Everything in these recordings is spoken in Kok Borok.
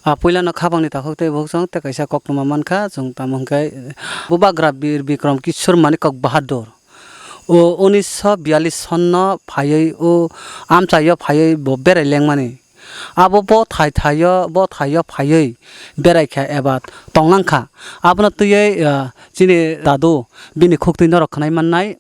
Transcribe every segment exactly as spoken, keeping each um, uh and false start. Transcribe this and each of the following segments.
Ah, puilano khabangni takhuk tei bukhuk song tei kaisa koktwma mankha, chwng tamo hwnkhe, Bubagra Bir Bikram Kishore Manikok Bahadur. O unisho biyallis sonno phaiwi, o amchaio phaiwi bo berai lengmani. Abo bo thai thaio, bo thaio phaiwi beraikha eba tonglangkha. Abono twiwi, ah, chini dadu bini khuktwi norok khwnai mannai.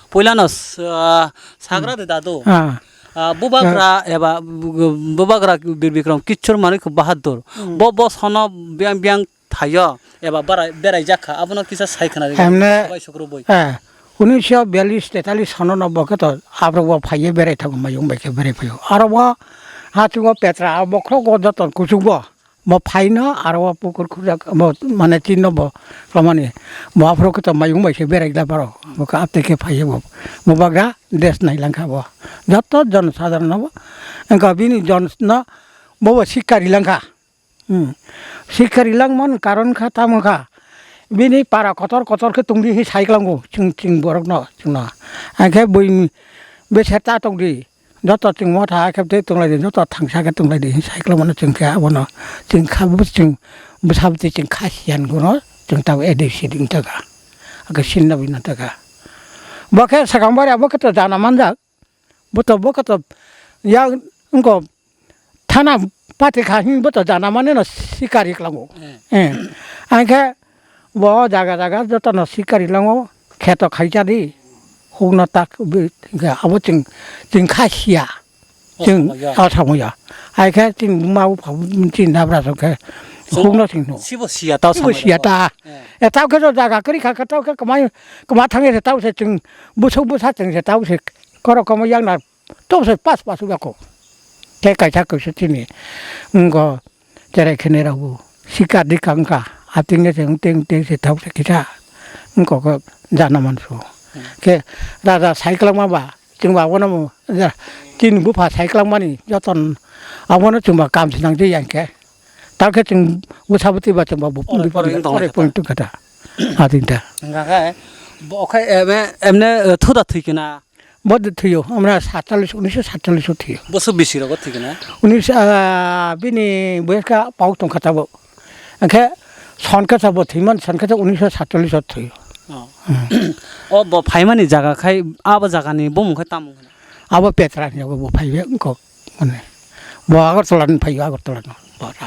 Puilano s-, ah, sagra de dadu. Ah. Ah, Bubagra eba bu-, Bubagra Bir Bikram Kishore Manikok Bahadur. Hmm. Bo, bo sono biyang biyang thaio eba bara-, berai jakha. Abono kisa sai khna ri. Emne, bai sukrubui. Eh, unisho biyallis tetalis sono no bo khe to abrok bo phaiye berai thago mayung bai khe berai phaio. Aro bo hati bo petra bokhro go joton kuchuk bo. Bo phaino aro o pukur khurjak, bo mane tinno bo romani. Bo aphuru khe to mayung bai se berai glak borok. Bo khe aptwi khe phaiya bo. Bo bagra des nai langkha bo. Joto jon sadharon no bo. Wngkha bini jon no bo bo sikari langkha. Hmm. Sikari langmani karon kha tamo kha. Bini para kotor kotor khe tongdi hi sai klango. Chwng, chwng borok no, chwng no. Angkhe bui bese ta tongdi. Joto chwng motha khe tei tonglaidi, joto thangsa khe tonglaidi, hwnwi sai kwlangmano chwng khe abono chwng kha, chwng bwsa bwtwi chwng kha siyan gono chwng tabuk A D C ding taka, ake sinna bina taka. Bo khe swkang bari abo khe to jana manjak, bo to, bo khe to yang wngkho thana pati kha hwnwi bo to jana mani no sikari kwlango. Eh. Eh. Ang khe Bo jaga jaga jotono sikari lango, kheto khaisa di, hukno tak, bi-, abo chwng, chwng kha siya. O chwng samoya. O samoya. Ai khe chwng ma bupha chwng nabra song khe hukno chwng no. Sibo siya ta sibo siya ta. Eh. E ta khe jaga kwrwi kha khe ta khe kwmai kwma thangwi se ta se chwng busuk busa chwng se ta se korok kwmai yakna Tobose pas pas wngya kho. Tei kaisa kaisa chini wngkho cherai khenai rokbo sikar di kang kha. Ating se wng teng teng se thok se kisa wngkho khe jana manso. Khe raja sai kwlangma ba chwng ba abono bo chini bupha sai kwlangmani joton abono chwng ba kam se nang je yang khe. Ta khe chwng bwsa bwtwi ba chwng ba bo pori pori wng tong kha ta. Ating ta. Wngkha khe bo khe emne thuda thwi khe na. Bo de thwiyo, amra satchallis, unisho satchallis o thwiyo. Bosok bisi rogo thwi khe na? Unis, ah, bini boyes kha pauk tong kha tabuk. Angkhe son khe tabuk thwiman, son khe tabuk unisho satchallis o thwiyo. Oh. Hmm. O bo phaimani jaga khai, abo jagani bumung khai tamo hwno? Abo Petra ni jaga bo phaibe wngkho mane. Bo Agartala ni phaiyo, Agartala no.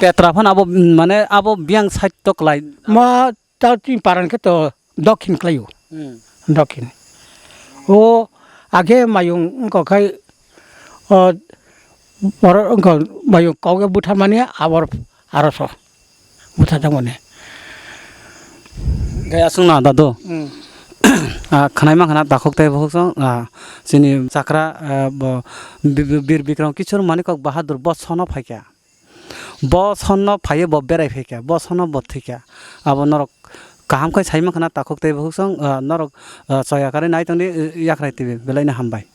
Petra phano abo, mane abo biyang side to klai. Ma Ta chini paran khe to dokhin khlaio. Hmm. Dokhin. O age mayung wngkha khai, o, borok wngkha mayung kok butharmani abor aroso butharjakmani. Gai aswk na dadu. Hmm. Ah, khwnai mankha na takhuk tei bukhuk song, ah, chini chakra, ah, bo Bi-, Bi-, Bir Bikram Kishore Manikok Bahadur bo sono phaikha. Bo sonno phaiwi bo berai phaikha, bo sonno bo thwikha. Abo norok kaham khe sai mankha na takhuk tei bukhuk song, ah, norok, ah, choya karwi nai tongdi, eh, Yakhrai T V, belai no hambai.